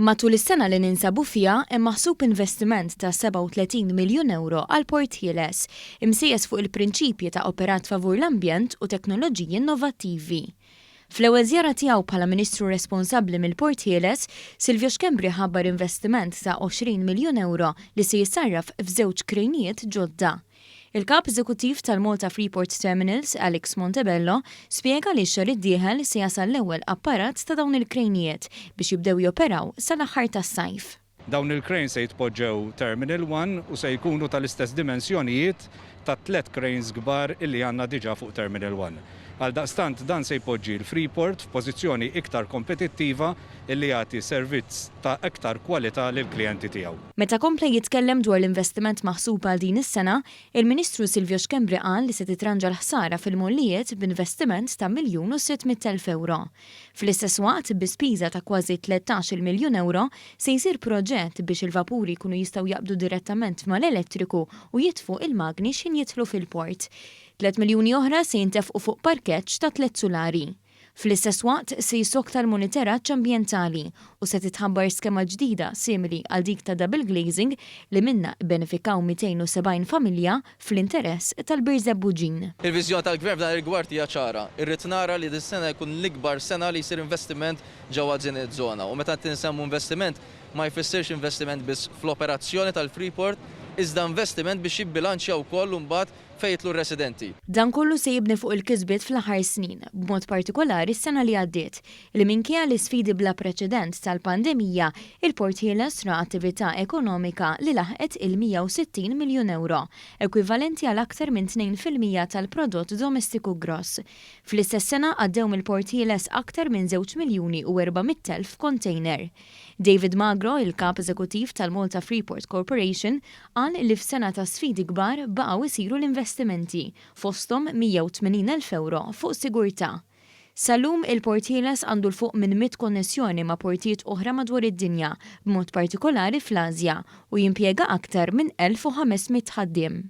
Matul is-sena li ninsabu fiha hemm maħsub investiment ta' 37 miljun ewro għal Port Ħieles, imsejjes fuq il-prinċipji ta' operat favur l-ambjent u teknoloġiji innovattivi. Fl-ewwel żjara tiegħu bħala Ministru responsabbli mill-Port Ħieles, Silvio Schembri ħabbar investiment ta' 20 miljun ewro li se jissarraf f'żewġ krejnijiet ġodda. Il-Kap Eżekuttiv tal-Malta Freeport Terminals, Alex Montebello, spjega li x-xahar id-dieħel se jasal l-ewwel apparat ta' dawn il-krejnijiet biex jibdew joperaw sal-aħħar tas-sajf. Dawn il-cranes se jitpoġġew Terminal 1 u se jkunu tal-istess dimensjonijiet tat-tliet cranes kbar illi għandna diġà fuq Terminal 1. Għaldaqstant dan se jpoġġi l-Freeport f'pożizzjoni iktar kompetittiva illi jagħti servizz ta' iktar kwalità lill-klijenti tiegħu. Meta kompla jitkellem dwar l-investiment maħsub għal din is-sena, il-Ministru Silvio Schembri qal li se titranġa l-ħsara fil-mollijiet b'investiment ta' 1,600,000 ewro. Fl-istess waqt, bi spiża ta' kważi 13-il miljun ewro, se jsir proġett biex il-vapuri jkunu jistgħu jaqbdu direttament mal-elettriku u jitfu il-magni x'ħin jidħlu fil-port. 3 miljuni oħra se jintefqu fuq parkeġġ ta' tliet sulari. Fl-istess waqt se jissokta l-monitoraġġ ambjentali u se titħabbar skema ġdida simili għal dik ta' double glazing li minnha bbenefikaw 270 familja fl-interess tal-Birżebbuġin. Il-viżjoni tal-Gvern f'dan ir-rigward hija ċara. Irrid nara li dis-sena jkun l-ikbar sena li jsir investiment ġewwa din iż-żona. U meta qed insemmu investiment, ma jfissirx investiment biss fl-operazzjoni tal-Freeport, iżda investiment biex jibbilanċja wkoll imbagħad fejn jidħlu r-residenti. Dan kollu se jibni fuq il-kisbiet fl-aħħar snin, b'mod partikolari s-sena li għaddiet, li minkejja l-isfidi bla preċedent tal-pandemija, il-Port Ħieles ra attività ekonomika li laħqet il-160 miljun ewro, ekwivalenti għal aktar minn 2% tal-prodott domestiku gross. Fl-istess sena għaddew mill-Port Ħieles aktar minn 2,400,000 container. David Magro, il-kap eżekuttiv tal-Malta Freeport Corporation, qal li f'sena ta' sfidi kbar baqgħu jsiru l-investimenti, fosthom 180,000 ewro fuq sigurtà. Sal-lum il-Port Ħieles għandu 'l fuq minn 100 konnessjoni ma' portijiet oħra madwar id-dinja, b'mod partikolari fl-Asja, u jimpjega aktar minn 1,500 ħaddiem.